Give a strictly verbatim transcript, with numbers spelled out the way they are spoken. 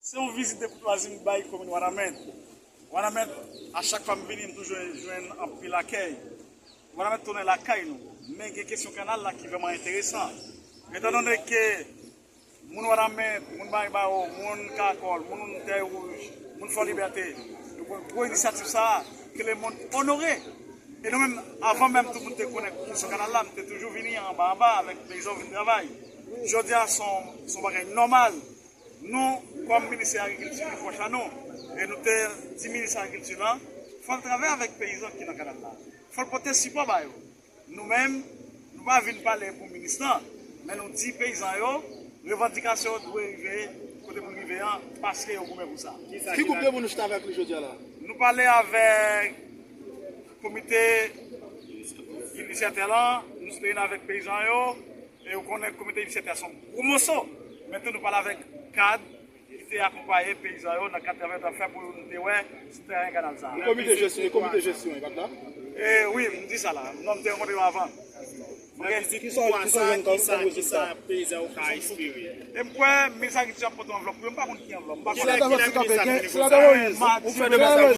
Se yon vizit de koutwazi m bay komin Wanament. Wanament, a chak fwa m vini, m toujou jwenn anpil akèy. Wanament tounen lakay nou. Men gen kesyon kanal la ki vrèman enteresan. Etandone ke moun Wanament, moun Maribaro, moun Karakòl, moun Tèy Wouj, moun Fò Libète, yo pran gwo inisyativ sa a, ke lemonn onore. E nou menm, avan menm tout moun te konnen kesyon kanal la, m te toujou vini anba anba avèk peyizan vin travay. Jodi a, se yon, se yon bagay nòmal. Nou, kòm minis agrikilti ki pwòch a nou, e nou te di minis agrikilti lan, fò l travay avèk peyizan ki nan kanal la. Fò l pote sipò ba yo. Nou menm, nou pa vin pale pou minis lan, men nou di peyizan yo, revandikasyon yo dwe rive kote pou l rive an, paske yo goumen pou sa. Ki gwoup de moun nou chita avèk li jodi a la? Nou pale avèk komite inisiyatè lan, nou se te vin avèk peyizan yo, e ou konnen komite inisiyatè se yon gwo moso. Men tou nou pale avèk kad ki te akonpaye peyizan yo nan kad travay yo t ap fè pou nou te wè si teren kanal sa a. Komite jesyon, e komite jesyon, e pa t la? E wi, m di sa la. Non, m te rankontre yo avan. Nan vizit pou twa zan, kisa, kisa peyizan yo ka espere? E m kwè minis agrikilti ap pote yon anvlòp pou yo, m pa konn ki anvlòp. M pa konnen. Kilè, kilè minis ap vini pou sa? Madi.